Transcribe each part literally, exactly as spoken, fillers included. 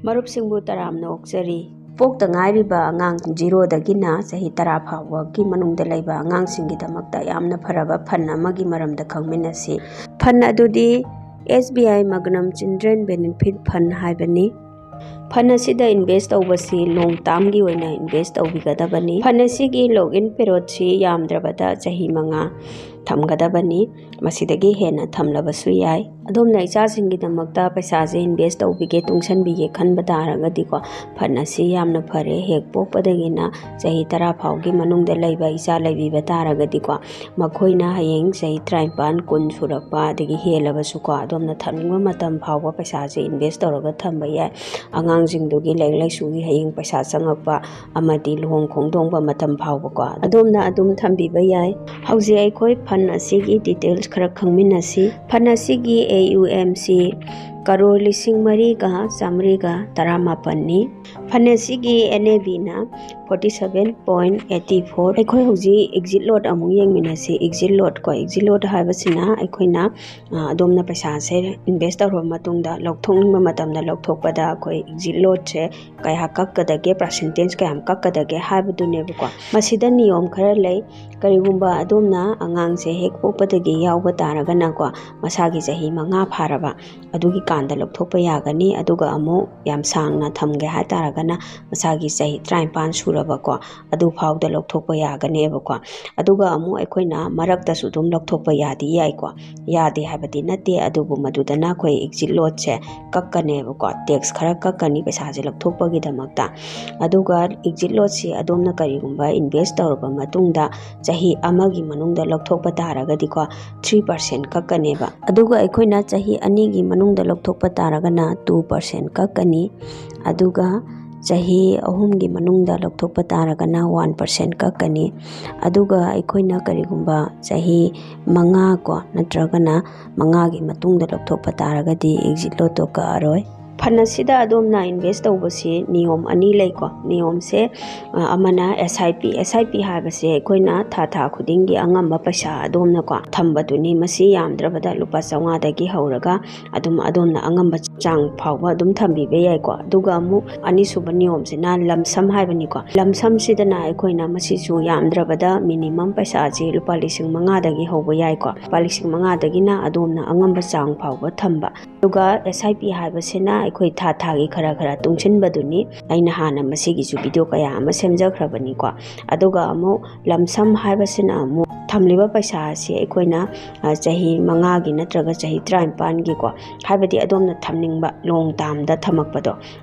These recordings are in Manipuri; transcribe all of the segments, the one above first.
ꯃꯔꯨꯞꯁꯤꯡꯕꯨ ꯇꯔꯥꯝꯅ ꯑꯣꯛꯆꯔꯤ꯫ ꯄꯣꯛꯇ ꯉꯥꯏꯔꯤꯕ ꯑꯉꯥꯡ ꯖꯤꯔꯣꯗꯒꯤꯅ ꯆꯍꯤ ꯇꯔꯥ ꯐꯥꯎꯕꯒꯤ ꯃꯅꯨꯡꯗ ꯂꯩꯕ ꯑꯉꯥꯡꯁꯤꯡꯒꯤꯗꯃꯛꯇ ꯌꯥꯝꯅ ꯐꯔꯕ ꯐꯟ ꯑꯃꯒꯤ ꯃꯔꯝꯗ ꯈꯪꯃꯤꯟꯅꯁꯤ꯫ ꯐꯟ ꯑꯗꯨꯗꯤ ꯑꯦꯁ ꯕꯤ ꯑꯥꯏ ꯃꯒꯅꯝ ꯆꯤꯜꯗ꯭ꯔꯦꯟ ꯕꯦꯅꯤꯐꯤꯠ ꯐꯟ ꯍꯥꯏꯕꯅꯤ꯫ ꯐꯟ ꯑꯁꯤꯗ ꯏꯟꯚꯦꯁ ꯇꯧꯕꯁꯤ ꯂꯣꯡ ꯇꯥꯔꯝꯒꯤ ꯑꯣꯏꯅ ꯏꯟꯚꯦꯁ ꯇꯧꯕꯤꯒꯗꯕꯅꯤ꯫ ꯐꯟ ꯑꯁꯤꯒꯤ ꯂꯣꯛ ꯏꯟ ꯄꯦꯔꯣꯠꯁꯤ ꯌꯥꯝꯗ꯭ꯔꯕꯗ ꯆꯍꯤ ꯃꯉꯥ ꯊꯝꯒꯗꯕꯅꯤ꯫ ꯃꯁꯤꯗꯒꯤ ꯍꯦꯟꯅ ꯊꯝꯂꯕꯁꯨ ꯌꯥꯏ꯫ ꯑꯗꯣꯝꯅ ꯏꯆꯥꯁꯤꯡꯒꯤꯗꯃꯛꯇ ꯄꯩꯁꯥꯁꯦ ꯏꯟꯚꯦꯁ ꯇꯧꯕꯤꯒꯦ, ꯇꯨꯡꯁꯟꯕꯤꯒꯦ ꯈꯟꯕ ꯇꯥꯔꯒꯗꯤꯀꯣ, ꯐꯟ ꯑꯁꯤ ꯌꯥꯝꯅ ꯐꯔꯦ꯫ ꯍꯦꯛ ꯄꯣꯛꯄꯗꯒꯤꯅ ꯆꯍꯤ ꯇꯔꯥ ꯐꯥꯎꯒꯤ ꯃꯅꯨꯡꯗ ꯂꯩꯕ ꯏꯆꯥ ꯂꯩꯕꯤꯕ ꯇꯥꯔꯒꯗꯤꯀꯣ, ꯃꯈꯣꯏꯅ ꯍꯌꯦꯡ ꯆꯍꯤ ꯇꯔꯥꯅꯤꯄꯥꯟ, ꯀꯨꯟ ꯁꯨꯔꯛꯄ, ꯑꯗꯒꯤ ꯍꯦꯜꯂꯕꯁꯨꯀꯣ, ꯑꯗꯣꯝꯅ ꯊꯝꯅꯤꯡꯕ ꯃꯇꯝ ꯐꯥꯎꯕ ꯄꯩꯁꯥꯁꯦ ꯏꯟꯚꯦꯁ ꯇꯧꯔꯒ ꯊꯝꯕ ꯌꯥꯏ꯫ ꯑꯉꯥꯡꯁꯤꯡꯗꯨꯒꯤ ꯂꯥꯏꯔꯤꯛ ꯂꯥꯏꯁꯨꯒꯤ ꯍꯌꯦꯡ ꯄꯩꯁꯥ ꯆꯪꯉꯛꯄ ꯑꯃꯗꯤ ꯂꯨꯍꯣꯡ ꯈꯣꯡꯗꯣꯡꯕ ꯃꯇꯝ ꯐꯥꯎꯕꯀꯣ, ꯑꯗꯣꯝꯅ ꯑꯗꯨꯝ ꯊꯝꯕꯤꯕ ꯌꯥꯏ꯫ ꯍꯧꯖꯤꯛ ꯑꯩꯈꯣꯏ ꯐꯟ ꯑꯁꯤꯒꯤ ꯗꯤꯇꯦꯜꯁ ꯈꯔ ꯈꯪꯃꯤꯟꯅꯁꯤ꯫ ꯐꯟ ꯑꯁꯤꯒꯤ ꯑꯦ ꯌꯨ ꯑꯦꯝ ꯁꯤ ꯀꯔꯣꯔ ꯂꯤꯁꯤꯡ ꯃꯔꯤꯒ ꯆꯥꯃꯔꯤꯒ ꯇꯔꯥꯃꯥꯄꯟꯅꯤ꯫ ꯐꯟ ꯑꯁꯤꯒꯤ ꯑꯦꯟ ꯑꯦ ꯕꯤꯅ forty seven point eighty four꯫ ꯑꯩꯈꯣꯏ ꯍꯧꯖꯤꯛ ꯑꯦꯛꯖꯤꯠ ꯂꯣꯠ ꯑꯃꯨꯛ ꯌꯦꯡꯃꯤꯟꯅꯁꯤ꯫ ꯑꯦꯛꯖꯤꯠ ꯂꯣꯠ ꯀꯣ, ꯑꯦꯛꯖꯤꯠ ꯂꯣꯠ ꯍꯥꯏꯕꯁꯤꯅ ꯑꯩꯈꯣꯏꯅ, ꯑ, ꯑꯗꯣꯝꯅ ꯄꯩꯁꯥꯁꯦ ꯏꯟꯚꯦꯁ ꯇꯧꯔꯕ ꯃꯇꯨꯡꯗ ꯂꯧꯊꯣꯛꯅꯤꯡꯕ ꯃꯇꯝꯗ ꯂꯧꯊꯣꯛꯄꯗ ꯑꯩꯈꯣꯏ ꯑꯦꯛꯖꯤꯠ ꯂꯣꯠꯁꯦ ꯀꯌꯥ ꯀꯛꯀꯗꯒꯦ, ꯄꯥꯔꯁꯦꯟꯇꯦꯖ ꯀꯌꯥꯝ ꯀꯛꯀꯗꯒꯦ ꯍꯥꯏꯕꯗꯨꯅꯦꯕꯀꯣ꯫ ꯃꯁꯤꯗ ꯅꯤꯌꯣꯝ ꯈꯔ ꯂꯩ꯫ ꯀꯔꯤꯒꯨꯝꯕ ꯑꯗꯣꯝꯅ ꯑꯉꯥꯡꯁꯦ ꯍꯦꯛ ꯄꯣꯛꯄꯗꯒꯤ ꯌꯥꯎꯕ ꯇꯥꯔꯒꯅꯀꯣ, ꯃꯁꯥꯒꯤ ꯆꯍꯤ ꯃꯉꯥ ꯐꯥꯔꯕ ꯑꯗꯨꯒꯤ ꯀꯥꯟꯗ ꯂꯧꯊꯣꯛꯄ ꯌꯥꯒꯅꯤ꯫ ꯑꯗꯨꯒ ꯑꯃꯨꯛ ꯌꯥꯝ ꯁꯥꯡꯅ ꯊꯝꯒꯦ ꯍꯥꯏꯇꯥꯔꯒꯅ ꯃꯁꯥꯒꯤ ꯆꯍꯤ ꯇꯔꯥꯅꯤꯄꯥꯟ ꯁꯨꯔꯕꯀꯣ, ꯑꯗꯨ ꯐꯥꯎꯗ ꯂꯧꯊꯣꯛꯄ ꯌꯥꯒꯅꯦꯕꯀꯣ꯫ ꯑꯗꯨꯒ ꯑꯃꯨꯛ ꯑꯩꯈꯣꯏꯅ ꯃꯔꯛꯇꯁꯨ ꯑꯗꯨꯝ ꯂꯧꯊꯣꯛꯄ ꯌꯥꯗꯤ ꯌꯥꯏꯀꯣ꯫ ꯌꯥꯗꯦ ꯍꯥꯏꯕꯗꯤ ꯅꯠꯇꯦ, ꯑꯗꯨꯕꯨ ꯃꯗꯨꯗꯅ ꯑꯩꯈꯣꯏ ꯑꯦꯛꯖꯤꯠ ꯂꯣꯠꯁꯦ ꯀꯛꯀꯅꯦꯕꯀꯣ, ꯇꯦꯛꯁ ꯈꯔ ꯀꯛꯀꯅꯤ ꯄꯩꯁꯥꯁꯦ ꯂꯧꯊꯣꯛꯄꯒꯤꯗꯃꯛꯇ꯫ ꯑꯗꯨꯒ ꯑꯦꯛꯖꯤꯠ ꯂꯣꯠꯁꯤ ꯑꯗꯣꯝꯅ ꯀꯔꯤꯒꯨꯝꯕ ꯏꯟꯚꯦꯁ ꯇꯧꯔꯕ ꯃꯇꯨꯡꯗ ꯆꯍꯤ ꯑꯃꯒꯤ ꯃꯅꯨꯡꯗ ꯂꯧꯊꯣꯛꯄ ꯇꯥꯔꯒꯗꯤꯀꯣ, three percent ꯀꯛꯀꯅꯦꯕ꯫ ꯑꯗꯨꯒ ꯑꯩꯈꯣꯏꯅ ꯆꯍꯤ ꯑꯅꯤꯒꯤ ꯃꯅꯨꯡꯗ ꯂꯧꯊꯣꯛꯄ ꯇꯥꯔꯒꯅ two percent ꯀꯛꯀꯅꯤ꯫ ꯑꯗꯨꯒ ꯆꯍꯤ ꯑꯍꯨꯝꯒꯤ ꯃꯅꯨꯡꯗ ꯂꯧꯊꯣꯛꯄ ꯇꯥꯔꯒꯅ one percent ꯀꯛꯀꯅꯤ꯫ ꯑꯗꯨꯒ ꯑꯩꯈꯣꯏꯅ ꯀꯔꯤꯒꯨꯝꯕ ꯆꯍꯤ ꯃꯉꯥ ꯀꯣ, ꯅꯠꯇ꯭ꯔꯒꯅ ꯃꯉꯥꯒꯤ ꯃꯇꯨꯡꯗ ꯂꯧꯊꯣꯛꯄ ꯇꯥꯔꯒꯗꯤ ꯑꯦꯛꯖꯤꯠ ꯂꯣꯠꯇꯣ ꯀꯛꯑꯔꯣꯏ꯫ ꯐꯟ ꯑꯁꯤꯗ ꯑꯗꯣꯝꯅ ꯏꯟꯚꯦꯁ ꯇꯧꯕꯁꯤ ꯅꯤꯌꯣꯝ ꯑꯅꯤ ꯂꯩꯀꯣ꯫ ꯅꯤꯌꯣꯝꯁꯦ, ꯑ, ꯑꯃꯅ ꯑꯦꯁ I P. S I P ꯍꯥꯏꯕꯁꯦ ꯑꯩꯈꯣꯏꯅ ꯊꯥ ꯊꯥ ꯈꯨꯗꯤꯡꯒꯤ ꯑꯉꯝꯕ ꯄꯩꯁꯥ ꯑꯗꯣꯝꯅꯀꯣ ꯊꯝꯕꯗꯨꯅꯤ꯫ ꯃꯁꯤ ꯌꯥꯝꯗ꯭ꯔꯕꯗ ꯂꯨꯄꯥ ꯆꯥꯝꯃꯉꯥꯗꯒꯤ ꯍꯧꯔꯒ ꯑꯗꯨꯝ ꯑꯗꯣꯝꯅ ꯑꯉꯝꯕ ꯆꯥꯡ ꯐꯥꯎꯕ ꯑꯗꯨꯝ ꯊꯝꯕꯤꯕ ꯌꯥꯏꯀꯣ꯫ ꯑꯗꯨꯒ ꯑꯃꯨꯛ ꯑꯅꯤꯁꯨꯕ ꯅꯤꯌꯣꯝꯁꯤꯅ ꯂꯝꯁꯝ ꯍꯥꯏꯕꯅꯤꯀꯣ꯫ ꯂꯝꯁꯝꯁꯤꯗꯅ ꯑꯩꯈꯣꯏꯅ ꯃꯁꯤꯁꯨ ꯌꯥꯝꯗ꯭ꯔꯕꯗ ꯃꯤꯅꯤꯃꯝ ꯄꯩꯁꯥꯁꯤ ꯂꯨꯄꯥ ꯂꯤꯁꯤꯡ ꯃꯉꯥꯗꯒꯤ ꯍꯧꯕ ꯌꯥꯏꯀꯣ꯫ ꯂꯨꯄꯥ ꯂꯤꯁꯤꯡ ꯃꯉꯥꯗꯒꯤꯅ ꯑꯗꯣꯝꯅ ꯑꯉꯝꯕ ꯆꯥꯡ ꯐꯥꯎꯕ ꯊꯝꯕ꯫ ꯑꯗꯨꯒ ꯑꯦꯁ ꯑꯥꯏ ꯄꯤ ꯍꯥꯏꯕꯁꯤꯅ ꯑꯩꯈꯣꯏ ꯊꯥ ꯊꯥꯒꯤ ꯈꯔ ꯈꯔ ꯇꯨꯡꯁꯤꯟꯕꯗꯨꯅꯤ꯫ ꯑꯩꯅ ꯍꯥꯟꯅ ꯃꯁꯤꯒꯤꯁꯨ ꯚꯤꯗꯤꯑꯣ ꯀꯌꯥ ꯑꯃ ꯁꯦꯝꯖꯈ꯭ꯔꯕꯅꯤꯀꯣ꯫ ꯑꯗꯨꯒ ꯑꯃꯨꯛ ꯂꯝꯁꯝ ꯍꯥꯏꯕꯁꯤꯅ ꯑꯃꯨꯛ ꯊꯝꯂꯤꯕ ꯄꯩꯁꯥ ꯑꯁꯤ ꯑꯩꯈꯣꯏꯅ, ꯑ, ꯆꯍꯤ ꯃꯉꯥꯒꯤ ꯅꯠꯇ꯭ꯔꯒ ꯆꯍꯤ ꯇꯔꯥꯅꯤꯄꯥꯟꯒꯤꯀꯣ, ꯍꯥꯏꯕꯗꯤ ꯑꯗꯣꯝꯅ ꯊꯝꯅꯤꯡꯕ ꯂꯣꯡ ꯇꯥꯝꯗ ꯊꯝꯃꯛꯄꯗꯣ,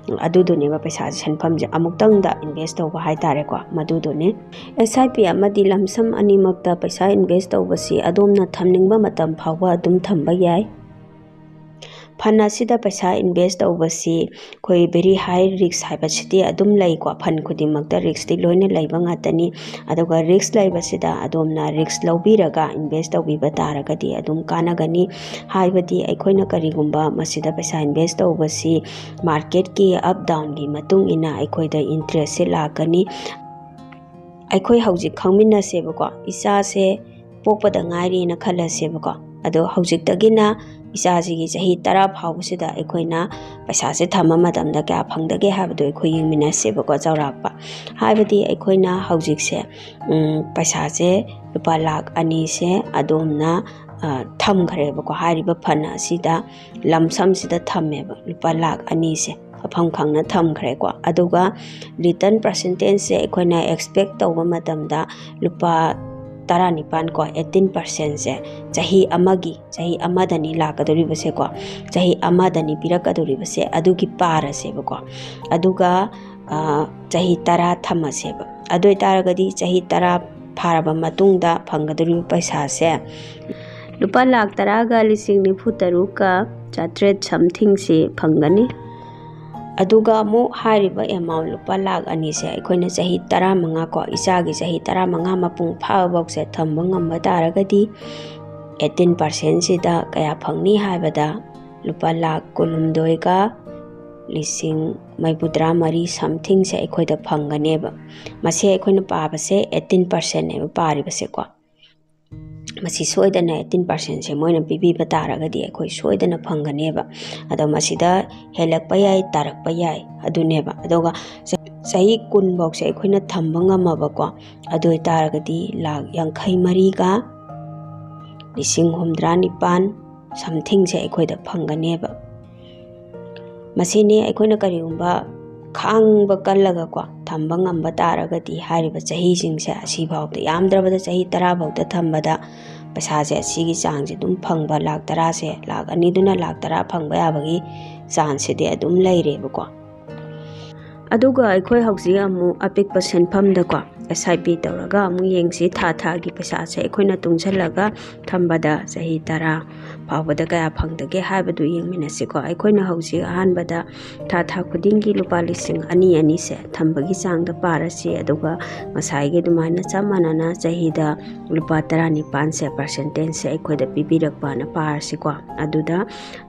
ꯑꯗꯨꯗꯨꯅꯦꯕ ꯄꯩꯁꯥꯁꯦ, ꯁꯦꯟꯐꯝꯁꯦ ꯑꯃꯨꯛꯇꯪꯗ ꯏꯟꯚꯦꯁ ꯇꯧꯕ ꯍꯥꯏꯇꯥꯔꯦꯀꯣ, ꯃꯗꯨꯗꯨꯅꯤ꯫ ꯑꯦꯁ ꯑꯥꯏ ꯄꯤ ꯑꯃꯗꯤ ꯂꯝꯁꯝ ꯑꯅꯤꯃꯛꯇ ꯄꯩꯁꯥ ꯏꯟꯚꯦꯁ ꯇꯧꯕꯁꯤ ꯑꯗꯣꯝꯅ ꯊꯝꯅꯤꯡꯕ ꯃꯇꯝ ꯐꯥꯎꯕ ꯑꯗꯨꯝ ꯊꯝꯕ ꯌꯥꯏ꯫ ꯐꯟ ꯑꯁꯤꯗ ꯄꯩꯁꯥ ꯏꯟꯚꯦꯁ ꯇꯧꯕꯁꯤ ꯑꯩꯈꯣꯏ very high risk ꯍꯥꯏꯕꯁꯤꯗꯤ ꯑꯗꯨꯝ ꯂꯩꯀꯣ꯫ ꯐꯟ ꯈꯨꯗꯤꯡꯃꯛꯇ ꯔꯤꯛꯁꯇꯤ ꯂꯣꯏꯅ ꯂꯩꯕ ꯉꯥꯛꯇꯅꯤ꯫ ꯑꯗꯨꯒ ꯔꯤꯛꯁ ꯂꯩꯕꯁꯤꯗ ꯑꯗꯣꯝꯅ ꯔꯤꯛꯁ ꯂꯧꯕꯤꯔꯒ ꯏꯟꯚꯦꯁ ꯇꯧꯕꯤꯕ ꯇꯥꯔꯒꯗꯤ ꯑꯗꯨꯝ ꯀꯥꯟꯅꯒꯅꯤ꯫ ꯍꯥꯏꯕꯗꯤ ꯑꯩꯈꯣꯏꯅ ꯀꯔꯤꯒꯨꯝꯕ ꯃꯁꯤꯗ ꯄꯩꯁꯥ ꯏꯟꯚꯦꯁ ꯇꯧꯕꯁꯤ ꯃꯥꯔꯀꯦꯠꯀꯤ ꯑꯞ ꯗꯥꯎꯟꯒꯤ ꯃꯇꯨꯡ ꯏꯟꯅ ꯑꯩꯈꯣꯏꯗ ꯏꯟꯇꯔꯦꯁꯁꯦ ꯂꯥꯛꯀꯅꯤ꯫ ꯑꯩꯈꯣꯏ ꯍꯧꯖꯤꯛ ꯈꯪꯃꯤꯟꯅꯁꯦꯕꯀꯣ, ꯏꯆꯥꯁꯦ ꯄꯣꯛꯄꯗ ꯉꯥꯏꯔꯤꯅ ꯈꯜꯂꯁꯦꯕꯀꯣ꯫ ꯑꯗꯣ ꯍꯧꯖꯤꯛꯇꯒꯤꯅ ꯏꯆꯥꯁꯤꯒꯤ ꯆꯍꯤ ꯇꯔꯥ ꯐꯥꯎꯕꯁꯤꯗ ꯑꯩꯈꯣꯏꯅ ꯄꯩꯁꯥꯁꯦ ꯊꯝꯕ ꯃꯇꯝꯗ ꯀꯌꯥ ꯐꯪꯗꯒꯦ ꯍꯥꯏꯕꯗꯣ ꯑꯩꯈꯣꯏ ꯌꯦꯡꯃꯤꯟꯅꯁꯦꯕꯀꯣ, ꯆꯥꯎꯔꯥꯛꯄ꯫ ꯍꯥꯏꯕꯗꯤ ꯑꯩꯈꯣꯏꯅ ꯍꯧꯖꯤꯛꯁꯦ, ꯎꯝ, ꯄꯩꯁꯥꯁꯦ ꯂꯨꯄꯥ ꯂꯥꯛ ꯑꯅꯤꯁꯦ ꯑꯗꯣꯝꯅ, ꯑ, ꯊꯝꯈ꯭ꯔꯦꯕꯀꯣ, ꯍꯥꯏꯔꯤꯕ ꯐꯟ ꯑꯁꯤꯗ, ꯂꯝꯁꯝꯁꯤꯗ ꯊꯝꯃꯦꯕ, ꯂꯨꯄꯥ ꯂꯥꯛ ꯑꯅꯤꯁꯦ ꯃꯐꯝ ꯈꯪꯅ ꯊꯝꯈ꯭ꯔꯦꯀꯣ꯫ ꯑꯗꯨꯒ ꯔꯤꯇꯔꯟ ꯄꯥꯔꯁꯦꯟꯇꯦꯖꯁꯦ ꯑꯩꯈꯣꯏꯅ ꯑꯦꯛꯁꯄꯦꯛ ꯇꯧꯕ ꯃꯇꯝꯗ ꯂꯨꯄꯥ ꯇꯔꯥꯅꯤꯄꯥꯟ ꯀꯣ, ꯑꯩꯠꯇꯤꯟ ꯄꯥꯔꯁꯦꯟꯁꯦ ꯆꯍꯤ ꯑꯃꯒꯤ, ꯆꯍꯤ ꯑꯃꯗꯅꯤ ꯂꯥꯛꯀꯗꯧꯔꯤꯕꯁꯦꯀꯣ, ꯆꯍꯤ ꯑꯃꯗꯅꯤ ꯄꯤꯔꯛꯀꯗꯧꯔꯤꯕꯁꯦ, ꯑꯗꯨꯒꯤ ꯄꯥꯔꯁꯦꯕꯀꯣ꯫ ꯑꯗꯨꯒ, ꯑ, ꯆꯍꯤ ꯇꯔꯥ ꯊꯝꯃꯁꯦꯕ꯫ ꯑꯗꯨ ꯑꯣꯏꯇꯥꯔꯒꯗꯤ ꯆꯍꯤ ꯇꯔꯥ ꯐꯥꯔꯕ ꯃꯇꯨꯡꯗ ꯐꯪꯒꯗꯧꯔꯤꯕ ꯄꯩꯁꯥꯁꯦ ꯂꯨꯄꯥ ꯂꯥꯛ ꯇꯔꯥꯒ ꯂꯤꯁꯤꯡ ꯅꯤꯐꯨ ꯇꯔꯨꯛꯀ ꯆꯥꯇ꯭ꯔꯦꯠ ꯁꯝꯊꯤꯡꯁꯤ ꯐꯪꯒꯅꯤ꯫ ꯑꯗꯨꯒ ꯑꯃꯨꯛ ꯍꯥꯏꯔꯤꯕ ꯑꯦꯃꯥꯎꯟ ꯂꯨꯄꯥ ꯂꯥꯛ ꯑꯅꯤꯁꯦ ꯑꯩꯈꯣꯏꯅ ꯆꯍꯤ ꯇꯔꯥꯃꯉꯥ ꯀꯣ, ꯏꯆꯥꯒꯤ ꯆꯍꯤ ꯇꯔꯥꯃꯉꯥ ꯃꯄꯨꯡ ꯐꯥꯕꯐꯥꯎꯁꯦ ꯊꯝꯕ ꯉꯝꯕ ꯇꯥꯔꯒꯗꯤ, ꯑꯩꯠꯇꯤꯟ ꯄꯥꯔꯁꯦꯟꯁꯤꯗ ꯀꯌꯥ ꯐꯪꯅꯤ ꯍꯥꯏꯕꯗ, ꯂꯨꯄꯥ ꯂꯥꯛ ꯀꯨꯟꯍꯨꯝꯗꯣꯏꯒ ꯂꯤꯁꯤꯡ ꯃꯔꯤꯐꯨꯇꯔꯥ ꯃꯔꯤ somethingꯁꯦ ꯑꯩꯈꯣꯏꯗ ꯐꯪꯒꯅꯦꯕ꯫ ꯃꯁꯤ ꯑꯩꯈꯣꯏꯅ ꯄꯥꯕꯁꯦ eighteen percentꯅꯦꯕ ꯄꯥꯔꯤꯕꯁꯦꯀꯣ꯫ ꯃꯁꯤ ꯁꯣꯏꯗꯅ eighteen percentꯁꯦ ꯃꯣꯏꯅ ꯄꯤꯕꯤꯕ ꯇꯥꯔꯒꯗꯤ ꯑꯩꯈꯣꯏ ꯁꯣꯏꯗꯅ ꯐꯪꯒꯅꯦꯕ꯫ ꯑꯗꯣ ꯃꯁꯤꯗ ꯍꯦꯜꯂꯛꯄ ꯌꯥꯏ, ꯇꯥꯔꯛꯄ ꯌꯥꯏ, ꯑꯗꯨꯅꯦꯕ꯫ ꯑꯗꯨꯒ ꯆ-, ꯆꯍꯤ ꯀꯨꯟ ꯐꯥꯎꯁꯦ ꯑꯩꯈꯣꯏꯅ ꯊꯝꯕ ꯉꯝꯃꯕꯀꯣ, ꯑꯗꯨ ꯑꯣꯏꯇꯥꯔꯒꯗꯤ ꯂꯥꯛ ꯌꯥꯡꯈꯩ ꯃꯔꯤꯒ ꯂꯤꯁꯤꯡ ꯍꯨꯝꯐꯨꯇꯔꯥ ꯅꯤꯄꯥꯟ somethingꯁꯦ ꯑꯩꯈꯣꯏꯗ ꯐꯪꯒꯅꯦꯕ꯫ ꯃꯁꯤꯅꯤ ꯑꯩꯈꯣꯏꯅ ꯀꯔꯤꯒꯨꯝꯕ ꯈꯥꯡꯕ ꯀꯜꯂꯒꯀꯣ, ꯊꯝꯕ ꯉꯝꯕ ꯇꯥꯔꯒꯗꯤ, ꯍꯥꯏꯔꯤꯕ ꯆꯍꯤꯁꯤꯡꯁꯦ ꯑꯁꯤꯐꯥꯎꯗ, ꯌꯥꯝꯗ꯭ꯔꯕꯗ ꯆꯍꯤ ꯇꯔꯥ ꯐꯥꯎꯗ ꯊꯝꯕꯗ ꯄꯩꯁꯥꯁꯦ ꯑꯁꯤꯒꯤ ꯆꯥꯡꯁꯦ ꯑꯗꯨꯝ ꯐꯪꯕ, ꯂꯥꯛ ꯇꯔꯥꯁꯦ, ꯂꯥꯛ ꯑꯅꯤꯗꯨꯅ ꯂꯥꯛ ꯇꯔꯥ ꯐꯪꯕ ꯌꯥꯕꯒꯤ chanceꯁꯤꯗꯤ ꯑꯗꯨꯝ ꯂꯩꯔꯦꯕꯀꯣ꯫ ꯑꯗꯨꯒ ꯑꯩꯈꯣꯏ ꯍꯧꯖꯤꯛ ꯑꯃꯨꯛ ꯑꯄꯤꯛꯄ ꯁꯦꯟꯐꯝꯗꯀꯣ, S I P ꯇꯧꯔꯒ ꯑꯃꯨꯛ ꯌꯦꯡꯁꯤ꯫ ꯊꯥ ꯊꯥꯒꯤ ꯄꯩꯁꯥꯁꯦ ꯑꯩꯈꯣꯏꯅ ꯇꯨꯡꯁꯤꯜꯂꯒ ꯊꯝꯕꯗ ꯆꯍꯤ ꯇꯔꯥ ꯐꯥꯎꯕꯗ ꯀꯌꯥ ꯐꯪꯗꯒꯦ ꯍꯥꯏꯕꯗꯨ ꯌꯦꯡꯃꯤꯟꯅꯁꯤꯀꯣ꯫ ꯑꯩꯈꯣꯏꯅ ꯍꯧꯖꯤꯛ ꯑꯍꯥꯟꯕꯗ ꯊꯥ ꯊꯥ ꯈꯨꯗꯤꯡꯒꯤ ꯂꯨꯄꯥ ꯂꯤꯁꯤꯡ ꯑꯅꯤ ꯑꯅꯤꯁꯦ ꯊꯝꯕꯒꯤ ꯆꯥꯡꯗ ꯄꯥꯔꯁꯤ, ꯑꯗꯨꯒ ꯉꯁꯥꯏꯒꯤ ꯑꯗꯨꯃꯥꯏꯅ ꯆꯞ ꯃꯥꯟꯅꯅ ꯆꯍꯤꯗ ꯂꯨꯄꯥ ꯇꯔꯥꯅꯤꯄꯥꯟꯁꯦ percentageꯁꯦ ꯑꯩꯈꯣꯏꯗ ꯄꯤꯕꯤꯔꯛꯄꯅ ꯄꯥꯔꯁꯤꯀꯣ꯫ ꯑꯗꯨꯗ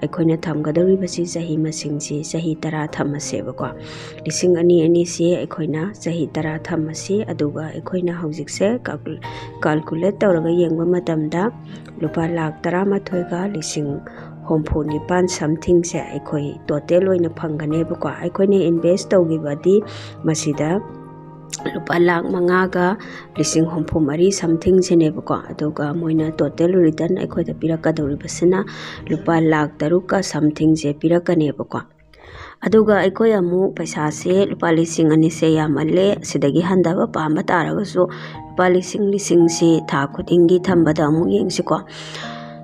ꯑꯩꯈꯣꯏꯅ ꯊꯝꯒꯗꯧꯔꯤꯕꯁꯤ ꯆꯍꯤ ꯃꯁꯤꯡꯁꯤ ꯆꯍꯤ ꯇꯔꯥ ꯊꯝꯃꯁꯦꯕꯀꯣ꯫ ꯂꯤꯁꯤꯡ ꯑꯅꯤ ꯑꯅꯤꯁꯤ ꯑꯩꯈꯣꯏꯅ ꯆꯍꯤ ꯇꯔꯥ ꯊꯝꯃꯁꯤ, ꯑꯗꯨꯒ ꯑꯩꯈꯣꯏꯅ ꯍꯧꯖꯤꯛꯁꯦ calcu-, calculate ꯇꯧꯔꯒ ꯌꯦꯡꯕ ꯃꯇꯝꯗ ꯂꯨꯄꯥ ꯂꯥꯛ ꯇꯔꯥꯃꯥꯊꯣꯏꯒ ꯂꯤꯁꯤꯡ ꯍꯨꯝꯐꯨ ꯅꯤꯄꯥꯟ somethingꯁꯦ ꯑꯩꯈꯣꯏ total ꯑꯣꯏꯅ ꯐꯪꯒꯅꯦꯕꯀꯣ꯫ ꯑꯩꯈꯣꯏꯅ invest ꯇꯧꯈꯤꯕꯗꯤ ꯃꯁꯤꯗ ꯂꯨꯄꯥ ꯂꯥꯛ ꯃꯉꯥꯒ ꯂꯤꯁꯤꯡ ꯍꯨꯝꯐꯨ ꯃꯔꯤ somethingꯁꯤꯅꯦꯕꯀꯣ꯫ ꯑꯗꯨꯒ ꯃꯣꯏꯅ total return ꯑꯩꯈꯣꯏꯗ ꯄꯤꯔꯛꯀꯗꯧꯔꯤꯕꯁꯤꯅ ꯂꯨꯄꯥ ꯂꯥꯛ ꯇꯔꯨꯛꯀ somethingꯁꯦ ꯄꯤꯔꯛꯀꯅꯦꯕꯀꯣ꯫ ꯑꯗꯨꯒ ꯑꯩꯈꯣꯏ ꯑꯃꯨꯛ ꯄꯩꯁꯥꯁꯦ ꯂꯨꯄꯥ ꯂꯤꯁꯤꯡ ꯑꯅꯤꯁꯦ ꯌꯥꯝꯃꯜꯂꯦ, ꯁꯤꯗꯒꯤ ꯍꯟꯊꯕ ꯄꯥꯝꯕ ꯇꯥꯔꯒꯁꯨ ꯂꯨꯄꯥ ꯂꯤꯁꯤꯡ, ꯂꯤꯁꯤꯡꯁꯤ ꯊꯥ ꯈꯨꯗꯤꯡꯒꯤ ꯊꯝꯕꯗ ꯑꯃꯨꯛ ꯌꯦꯡꯁꯤꯀꯣ꯫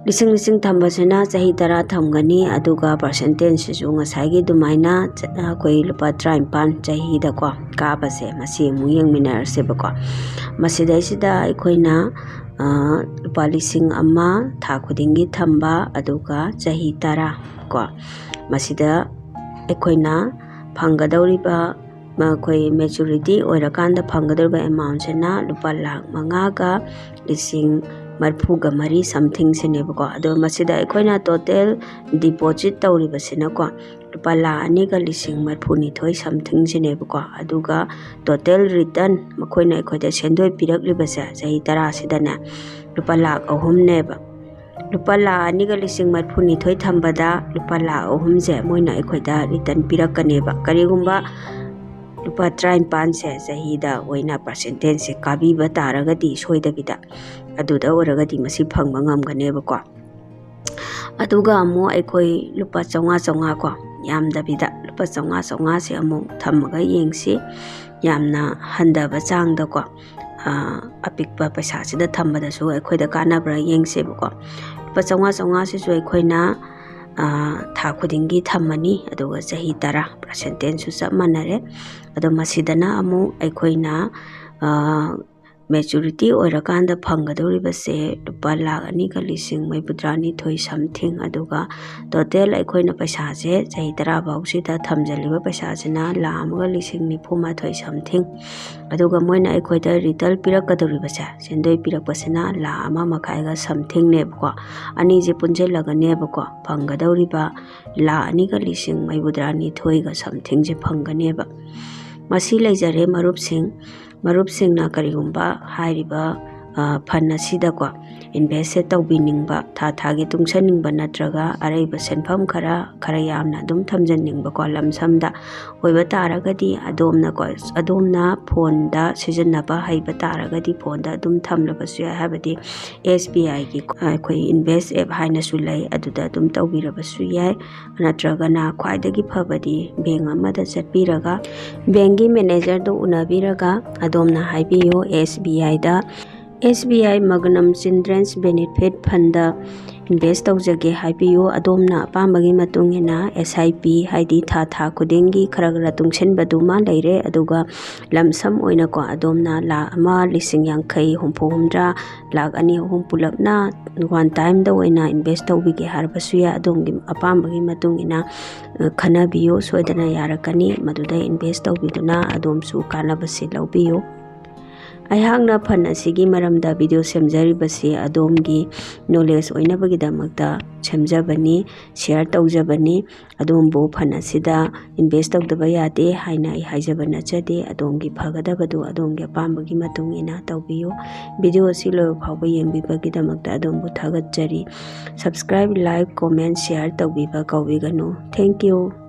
ꯂꯤꯁꯤꯡ ꯂꯤꯁꯤꯡ ꯊꯝꯕꯁꯤꯅ ꯆꯍꯤ ꯇꯔꯥ ꯊꯝꯒꯅꯤ, ꯑꯗꯨꯒ percentageꯁꯤꯁꯨ ꯉꯁꯥꯏꯒꯤ ꯑꯗꯨꯃꯥꯏꯅ ꯆ-, ꯑꯩꯈꯣꯏ ꯂꯨꯄꯥ ꯇꯔꯥꯅꯤꯄꯥꯟ ꯆꯍꯤꯗꯀꯣ ꯀꯥꯕꯁꯦ, ꯃꯁꯤ ꯑꯃꯨꯛ ꯌꯦꯡꯃꯤꯟꯅꯔꯁꯦꯕꯀꯣ꯫ ꯃꯁꯤꯗꯩꯁꯤꯗ ꯑꯩꯈꯣꯏꯅ, ꯑ, ꯂꯨꯄꯥ ꯂꯤꯁꯤꯡ ꯑꯃ ꯊꯥ ꯈꯨꯗꯤꯡꯒꯤ ꯊꯝꯕ, ꯑꯗꯨꯒ ꯆꯍꯤ ꯇꯔꯥ ꯀꯣ, ꯃꯁꯤꯗ ꯑꯩꯈꯣꯏꯅ ꯐꯪꯒꯗꯧꯔꯤꯕ, ꯑꯩꯈꯣꯏ maturity ꯑꯣꯏꯔꯀꯥꯟꯗ ꯐꯪꯒꯗꯧꯔꯤꯕ amountꯁꯤꯅ ꯂꯨꯄꯥ ꯂꯥꯛ ꯃꯉꯥꯒ ꯂꯤꯁꯤꯡ ꯃꯔꯤꯐꯨꯒ ꯃꯔꯤ somethingꯁꯤꯅꯦꯕꯀꯣ꯫ ꯑꯗꯣ ꯃꯁꯤꯗ ꯑꯩꯈꯣꯏꯅ total deposit ꯇꯧꯔꯤꯕꯁꯤꯅꯀꯣ, ꯂꯨꯄꯥ ꯂꯥꯈ ꯑꯅꯤꯒ ꯂꯤꯁꯤꯡ ꯃꯔꯤꯐꯨꯅꯤꯊꯣꯏ somethingꯁꯤꯅꯦꯕꯀꯣ꯫ ꯑꯗꯨꯒ total return ꯃꯈꯣꯏꯅ ꯑꯩꯈꯣꯏꯗ ꯁꯦꯟꯗꯣꯏ ꯄꯤꯔꯛꯂꯤꯕꯁꯦ ꯆꯍꯤ ꯇꯔꯥꯁꯤꯗꯅꯦ ꯂꯨꯄꯥ ꯂꯥꯈ ꯑꯍꯨꯝꯅꯦꯕ꯫ ꯂꯨꯄꯥ ꯂꯥꯈ ꯑꯅꯤꯒ ꯂꯤꯁꯤꯡ ꯃꯔꯤꯐꯨꯅꯤꯊꯣꯏ ꯊꯝꯕꯗ ꯂꯨꯄꯥ ꯂꯥꯈ ꯑꯍꯨꯝꯁꯦ ꯃꯣꯏꯅ ꯑꯩꯈꯣꯏꯗ return ꯄꯤꯔꯛꯀꯅꯦꯕ꯫ ꯀꯔꯤꯒꯨꯝꯕ ꯂꯨꯄꯥ ꯇꯔꯥꯅꯤꯄꯥꯟꯁꯦ ꯆꯍꯤꯗ ꯑꯣꯏꯅ percentageꯁꯦ ꯀꯥꯕꯤꯕ ꯇꯥꯔꯒꯗꯤ ꯁꯣꯏꯗꯕꯤꯗ ꯑꯗꯨꯗ ꯑꯣꯏꯔꯒꯗꯤ ꯃꯁꯤ ꯐꯪꯕ ꯉꯝꯒꯅꯦꯕꯀꯣ꯫ ꯑꯗꯨꯒ ꯑꯃꯨꯛ ꯑꯩꯈꯣꯏ ꯂꯨꯄꯥ ꯆꯥꯝꯃꯉꯥ ꯆꯥꯝꯃꯉꯥ ꯀꯣ, ꯌꯥꯝꯗꯕꯤꯗ ꯂꯨꯄꯥ ꯆꯥꯝꯃꯉꯥ ꯆꯥꯝꯃꯉꯥꯁꯦ ꯑꯃꯨꯛ ꯊꯝꯃꯒ ꯌꯦꯡꯁꯤ꯫ ꯌꯥꯝꯅ ꯍꯟꯊꯕ ꯆꯥꯡꯗꯀꯣ, ꯑ, ꯑꯄꯤꯛꯄ ꯄꯩꯁꯥꯁꯤꯗ ꯊꯝꯕꯗꯁꯨ ꯑꯩꯈꯣꯏꯗ ꯀꯥꯟꯅꯕ꯭ꯔꯥ ꯌꯦꯡꯁꯦꯕꯀꯣ꯫ ꯂꯨꯄꯥ ꯆꯥꯝꯃꯉꯥ ꯆꯥꯝꯃꯉꯥꯁꯤꯁꯨ ꯑꯩꯈꯣꯏꯅ, ꯑ, ꯊꯥ ꯈꯨꯗꯤꯡꯒꯤ ꯊꯝꯃꯅꯤ, ꯑꯗꯨꯒ ꯆꯍꯤ ꯇꯔꯥ, percentageꯁꯨ ꯆꯞ ꯃꯥꯟꯅꯔꯦ꯫ ꯑꯗꯣ ꯃꯁꯤꯗꯅ ꯑꯃꯨꯛ ꯑꯩꯈꯣꯏꯅ, ꯑ, maturity ꯑꯣꯏꯔꯀꯥꯟꯗ ꯐꯪꯒꯗꯧꯔꯤꯕꯁꯦ ꯂꯨꯄꯥ ꯂꯥꯈ ꯑꯅꯤꯒ ꯂꯤꯁꯤꯡ ꯃꯔꯤꯐꯨꯇꯔꯥꯅꯤꯊꯣꯏ something, ꯑꯗꯨꯒ total ꯑꯩꯈꯣꯏꯅ ꯄꯩꯁꯥꯁꯦ ꯆꯍꯤ ꯇꯔꯥ ꯐꯥꯎꯁꯤꯗ ꯊꯝꯖꯤꯜꯂꯤꯕ ꯄꯩꯁꯥꯁꯤꯅ ꯂꯥꯈ ꯑꯃꯒ ꯂꯤꯁꯤꯡ ꯅꯤꯐꯨ ꯃꯥꯊꯣꯏ something, ꯑꯗꯨꯒ ꯃꯣꯏꯅ ꯑꯩꯈꯣꯏꯗ return ꯄꯤꯔꯛꯀꯗꯧꯔꯤꯕꯁꯦ, ꯁꯦꯟꯗꯣꯏ ꯄꯤꯔꯛꯄꯁꯤꯅ ꯂꯥꯈ ꯑꯃ ꯃꯈꯥꯏꯒ somethingꯅꯦꯕꯀꯣ꯫ ꯑꯅꯤꯁꯦ ꯄꯨꯟꯁꯤꯜꯂꯒꯅꯦꯕꯀꯣ ꯐꯪꯒꯗꯧꯔꯤꯕ ꯂꯥꯈ ꯑꯅꯤꯒ ꯂꯤꯁꯤꯡ ꯃꯔꯤꯐꯨꯇꯔꯥꯅꯤꯊꯣꯏꯒ somethingꯁꯦ ꯐꯪꯒꯅꯦꯕ꯫ ꯃꯁꯤ ꯂꯩꯖꯔꯦ ꯃꯔꯨꯞꯁꯤꯡ꯫ ꯃꯔꯨꯞꯁꯤꯡꯅ ꯀꯔꯤꯒꯨꯝꯕ ꯍꯥꯏꯔꯤꯕ, ꯑ, fund ꯑꯁꯤꯗꯀꯣ investꯁꯦ ꯇꯧꯕꯤꯅꯤꯡꯕ, ꯊꯥ ꯊꯥꯒꯤ ꯇꯨꯡꯁꯟꯅꯤꯡꯕ ꯅꯠꯇ꯭ꯔꯒ ꯑꯔꯩꯕ ꯁꯦꯟꯐꯝ ꯈꯔ, ꯈꯔ ꯌꯥꯝꯅ ꯑꯗꯨꯝ ꯊꯝꯖꯟꯅꯤꯡꯕꯀꯣ, ꯂꯝꯁꯝꯗ ꯑꯣꯏꯕ ꯇꯥꯔꯒꯗꯤ ꯑꯗꯣꯝꯅꯀꯣ, ꯑꯗꯣꯝꯅ ꯐꯣꯟꯗ ꯁꯤꯖꯤꯟꯅꯕ ꯍꯩꯕ ꯇꯥꯔꯒꯗꯤ ꯐꯣꯟꯗ ꯑꯗꯨꯝ ꯊꯝꯂꯕꯁꯨ ꯌꯥꯏ, ꯍꯥꯏꯕꯗꯤ ꯑꯦꯁ ꯕꯤ ꯑꯥꯏꯒꯤ ꯑꯩꯈꯣꯏ invest app ꯍꯥꯏꯅꯁꯨ ꯂꯩ, ꯑꯗꯨꯗ ꯑꯗꯨꯝ ꯇꯧꯕꯤꯔꯕꯁꯨ ꯌꯥꯏ꯫ ꯅꯠꯇ꯭ꯔꯒꯅ ꯈ꯭ꯋꯥꯏꯗꯒꯤ ꯐꯕꯗꯤ bank ꯑꯃꯗ ꯆꯠꯄꯤꯔꯒ bankꯀꯤ managerꯗꯨ ꯎꯅꯕꯤꯔꯒ ꯑꯗꯣꯝꯅ ꯍꯥꯏꯕꯤꯌꯨ, ꯑꯦꯁ ꯕꯤ ꯑꯥꯏꯗ ꯑꯦꯁ ꯕꯤ ꯑꯥꯏ Magnum Children's Benefit Fundꯗ invest ꯇꯧꯖꯒꯦ ꯍꯥꯏꯕꯤꯌꯨ꯫ ꯑꯗꯣꯝꯅ ꯑꯄꯥꯝꯕꯒꯤ ꯃꯇꯨꯡ ꯏꯟꯅ ꯑꯦꯁ ꯑꯥꯏ ꯄꯤ, ꯍꯥꯏꯗꯤ ꯊꯥ ꯊꯥ ꯈꯨꯗꯤꯡꯒꯤ ꯈꯔ ꯈꯔ ꯇꯨꯡꯁꯤꯟꯕꯗꯨꯃ ꯂꯩꯔꯦ, ꯑꯗꯨꯒ ꯂꯝꯁꯝ ꯑꯣꯏꯅꯀꯣ ꯑꯗꯣꯝꯅ ꯂꯥꯈ ꯑꯃ ꯂꯤꯁꯤꯡ ꯌꯥꯡꯈꯩ, ꯍꯨꯝꯐꯨ, ꯍꯨꯝꯗ꯭ꯔꯥ, ꯂꯥꯈ ꯑꯅꯤ ꯑꯍꯨꯝ ꯄꯨꯂꯞꯅ one timeꯗ ꯑꯣꯏꯅ invest ꯇꯧꯕꯤꯒꯦ ꯍꯥꯏꯔꯕꯁꯨ ꯌꯥꯏ꯫ ꯑꯗꯣꯝꯒꯤ ꯑꯄꯥꯝꯕꯒꯤ ꯃꯇꯨꯡ ꯏꯟꯅ, ꯑ, ꯈꯟꯅꯕꯤꯌꯨ, ꯁꯣꯏꯗꯅ ꯌꯥꯔꯛꯀꯅꯤ꯫ ꯃꯗꯨꯗ invest ꯇꯧꯕꯤꯗꯨꯅ ꯑꯗꯣꯝꯁꯨ ꯀꯥꯟꯅꯕꯁꯤ ꯂꯧꯕꯤꯌꯨ꯫ ꯑꯩꯍꯥꯛꯅ fund ꯑꯁꯤꯒꯤ ꯃꯔꯝꯗ video ꯁꯦꯝꯖꯔꯤꯕꯁꯤ ꯑꯗꯣꯝꯒꯤ knowledge ꯑꯣꯏꯅꯕꯒꯤꯗꯃꯛꯇ ꯁꯦꯝꯖꯕꯅꯤ, share ꯇꯧꯖꯕꯅꯤ꯫ ꯑꯗꯣꯝꯕꯨ fund ꯑꯁꯤꯗ invest ꯇꯧꯗꯕ ꯌꯥꯗꯦ ꯍꯥꯏꯅ ꯑꯩ ꯍꯥꯏꯖꯕ ꯅꯠꯆꯗꯦ꯫ ꯑꯗꯣꯝꯒꯤ ꯐꯒꯗꯕꯗꯨ ꯑꯗꯣꯝꯒꯤ ꯑꯄꯥꯝꯕꯒꯤ ꯃꯇꯨꯡ ꯏꯟꯅ ꯇꯧꯕꯤꯌꯨ꯫ Video ꯑꯁꯤ ꯂꯣꯏꯕ ꯐꯥꯎꯕ ꯌꯦꯡꯕꯤꯕꯒꯤꯗꯃꯛꯇ ꯑꯗꯣꯝꯕꯨ ꯊꯥꯒꯠꯆꯔꯤ꯫ Subscribe, like, comment, share ꯇꯧꯕꯤꯕ ꯀꯥꯎꯕꯤꯒꯅꯨ꯫ Thank you꯫